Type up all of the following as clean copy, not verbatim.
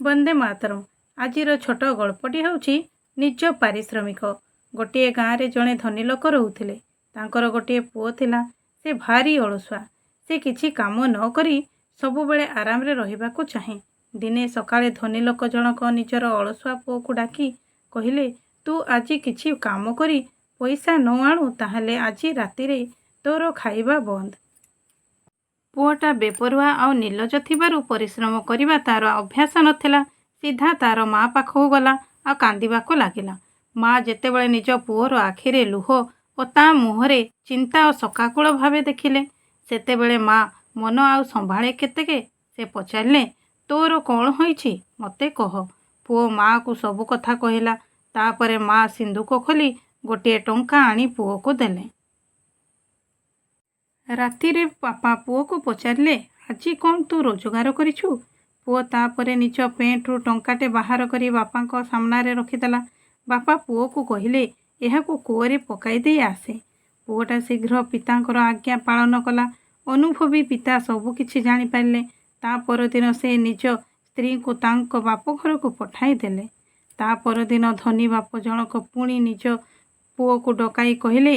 ବନ୍ଦେ ମାତରମ୍। ଆଜିର ଛୋଟ ଗଳ୍ପଟି ହେଉଛି ନିଜ ପାରିଶ୍ରମିକ। ଗୋଟିଏ ଗାଁରେ ଜଣେ ଧନୀ ଲୋକ ରହୁଥିଲେ। ତାଙ୍କର ଗୋଟିଏ ପୁଅ ଥିଲା। ସେ ଭାରି ଅଳସୁଆ। ସେ କିଛି କାମ ନ କରି ସବୁବେଳେ ଆରାମରେ ରହିବାକୁ ଚାହେଁ। ଦିନେ ସକାଳେ ଧନୀ ଲୋକ ଜଣକ ନିଜର ଅଳସୁଆ ପୁଅକୁ ଡାକି କହିଲେ, ତୁ ଆଜି କିଛି କାମ କରି ପଇସା ନ ଆଣୁ ତାହେଲେ ଆଜି ରାତିରେ ତୋର ଖାଇବା ବନ୍ଦ। ପୁଅଟା ବେପରୁଆ ଆଉ ନିର୍ଲଜ୍ଜ ଥିବାରୁ ପରିଶ୍ରମ କରିବା ତା'ର ଅଭ୍ୟାସ ନଥିଲା। ସିଧା ତା'ର ମା' ପାଖକୁ ଗଲା ଆଉ କାନ୍ଦିବାକୁ ଲାଗିଲା। ମା' ଯେତେବେଳେ ନିଜ ପୁଅର ଆଖିରେ ଲୁହ ଓ ତା' ମୁହଁରେ ଚିନ୍ତା ଓ ଶୋକାକୁଳ ଭାବ ଦେଖିଲେ, ସେତେବେଳେ ମା' ମନ ଆଉ ସମ୍ଭାଳେ କେତେକେ। ସେ ପଚାରିଲେ, ତୋର କ'ଣ ହୋଇଛି ମୋତେ କହ। ପୁଅ ମା'କୁ ସବୁ କଥା କହିଲା। ତା'ପରେ ମା' ସିନ୍ଦୁକ ଖୋଲି ଗୋଟିଏ ଟଙ୍କା ଆଣି ପୁଅକୁ ଦେଲେ। ରାତିରେ ବାପା ପୁଅକୁ ପଚାରିଲେ, ଆଜି କ'ଣ ତୁ ରୋଜଗାର କରିଛୁ? ପୁଅ ତା'ପରେ ନିଜ ପେଣ୍ଟରୁ ଟଙ୍କାଟେ ବାହାର କରି ବାପାଙ୍କ ସାମନାରେ ରଖିଦେଲା। ବାପା ପୁଅକୁ କହିଲେ, ଏହାକୁ କୂଅରେ ପକାଇ ଦେଇ ଆସେ। ପୁଅଟା ଶୀଘ୍ର ପିତାଙ୍କର ଆଜ୍ଞା ପାଳନ କଲା। ଅନୁଭବୀ ପିତା ସବୁକିଛି ଜାଣିପାରିଲେ। ତା' ପରଦିନ ସେ ନିଜ ସ୍ତ୍ରୀଙ୍କୁ ତାଙ୍କ ବାପଘରକୁ ପଠାଇ ଦେଲେ। ତା' ପରଦିନ ଧନୀ ବାପ ଜଣକ ପୁଣି ନିଜ ପୁଅକୁ ଡକାଇ କହିଲେ,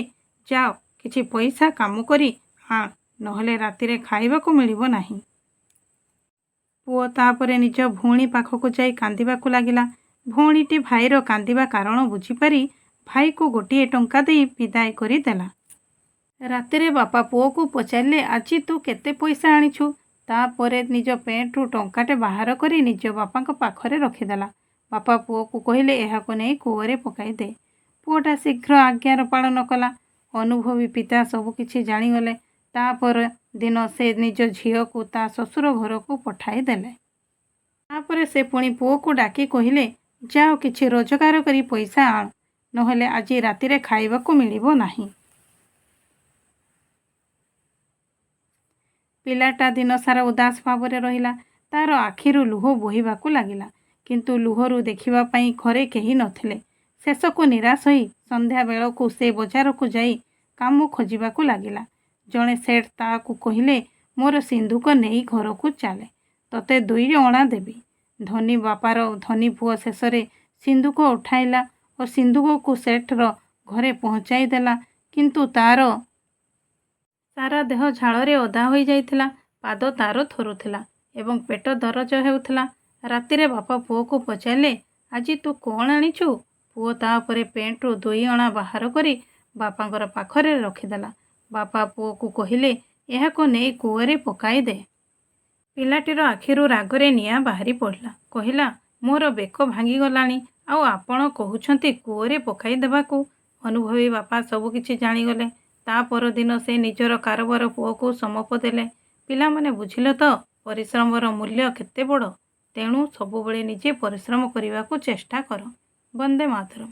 ଯାଅ କିଛି ପଇସା କାମ କରି ଆଣ, ନହେଲେ ରାତିରେ ଖାଇବାକୁ ମିଳିବ ନାହିଁ। ପୁଅ ତା'ପରେ ନିଜ ଭଉଣୀ ପାଖକୁ ଯାଇ କାନ୍ଦିବାକୁ ଲାଗିଲା। ଭଉଣୀଟି ଭାଇର କାନ୍ଦିବା କାରଣ ବୁଝିପାରି ଭାଇକୁ ଗୋଟିଏ ଟଙ୍କା ଦେଇ ବିଦାୟ କରିଦେଲା। ରାତିରେ ବାପା ପୁଅକୁ ପଚାରିଲେ, ଆଜି ତୁ କେତେ ପଇସା ଆଣିଛୁ? ତା'ପରେ ନିଜ ପେଣ୍ଟରୁ ଟଙ୍କାଟେ ବାହାର କରି ନିଜ ବାପାଙ୍କ ପାଖରେ ରଖିଦେଲା। ବାପା ପୁଅକୁ କହିଲେ, ଏହାକୁ ନେଇ କୂଅରେ ପକାଇ ଦେ। ପୁଅଟା ଶୀଘ୍ର ଆଜ୍ଞାର ପାଳନ କଲା। ଅନୁଭବୀ ପିତା ସବୁକିଛି ଜାଣିଗଲେ। ତା' ପରଦିନ ସେ ନିଜ ଝିଅକୁ ତା' ଶ୍ୱଶୁର ଘରକୁ ପଠାଇ ଦେଲେ। ତା'ପରେ ସେ ପୁଣି ପୁଅକୁ ଡାକି କହିଲେ, ଯାଅ କିଛି ରୋଜଗାର କରି ପଇସା ଆଣ, ନହେଲେ ଆଜି ରାତିରେ ଖାଇବାକୁ ମିଳିବ ନାହିଁ। ପିଲାଟା ଦିନସାରା ଉଦାସ ଭାବରେ ରହିଲା। ତା'ର ଆଖିରୁ ଲୁହ ବୋହିବାକୁ ଲାଗିଲା। କିନ୍ତୁ ଲୁହରୁ ଦେଖିବା ପାଇଁ ଘରେ କେହି ନଥିଲେ। ଶେଷକୁ ନିରାଶ ହୋଇ ସନ୍ଧ୍ୟାବେଳକୁ ସେ ବଜାରକୁ ଯାଇ କାମ ଖୋଜିବାକୁ ଲାଗିଲା। ଜଣେ ସେଠ ତାକୁ କହିଲେ, ମୋର ସିନ୍ଦୁକ ନେଇ ଘରକୁ ଚାଲେ, ତୋତେ 2 ଅଣା ଦେବି। ଧନୀ ବାପାର ଧନୀ ପୁଅ ଶେଷରେ ସିନ୍ଦୁକ ଉଠାଇଲା ଓ ସିନ୍ଦୁକକୁ ସେଠର ଘରେ ପହଞ୍ଚାଇ ଦେଲା। କିନ୍ତୁ ତା'ର ସାରା ଦେହ ଝାଳରେ ଓଦା ହୋଇଯାଇଥିଲା, ପାଦ ତା'ର ଥରୁଥିଲା ଏବଂ ପେଟ ଦରଜ ହେଉଥିଲା। ରାତିରେ ବାପା ପୁଅକୁ ପଚାରିଲେ, ଆଜି ତୁ କ'ଣ ଆଣିଛୁ? ପୁଅ ତା'ପରେ ପେଣ୍ଟରୁ 2 ଅଣା ବାହାର କରି ବାପାଙ୍କର ପାଖରେ ରଖିଦେଲା। ବାପା ପୁଅକୁ କହିଲେ, ଏହାକୁ ନେଇ କୂଅରେ ପକାଇ ଦେ। ପିଲାଟିର ଆଖିରୁ ରାଗରେ ନିଆଁ ବାହାରି ପଡ଼ିଲା। କହିଲା, ମୋର ବେକ ଭାଙ୍ଗିଗଲାଣି, ଆଉ ଆପଣ କହୁଛନ୍ତି କୂଅରେ ପକାଇ ଦେବାକୁ। ଅନୁଭବୀ ବାପା ସବୁକିଛି ଜାଣିଗଲେ। ତା' ପରଦିନ ସେ ନିଜର କାରବାର ପୁଅକୁ ସମପ ଦେଲେ। ପିଲାମାନେ, ବୁଝିଲ ତ ପରିଶ୍ରମର ମୂଲ୍ୟ କେତେ ବଡ଼? ତେଣୁ ସବୁବେଳେ ନିଜେ ପରିଶ୍ରମ କରିବାକୁ ଚେଷ୍ଟା କର। ବନ୍ଦେ ମାତରମ୍।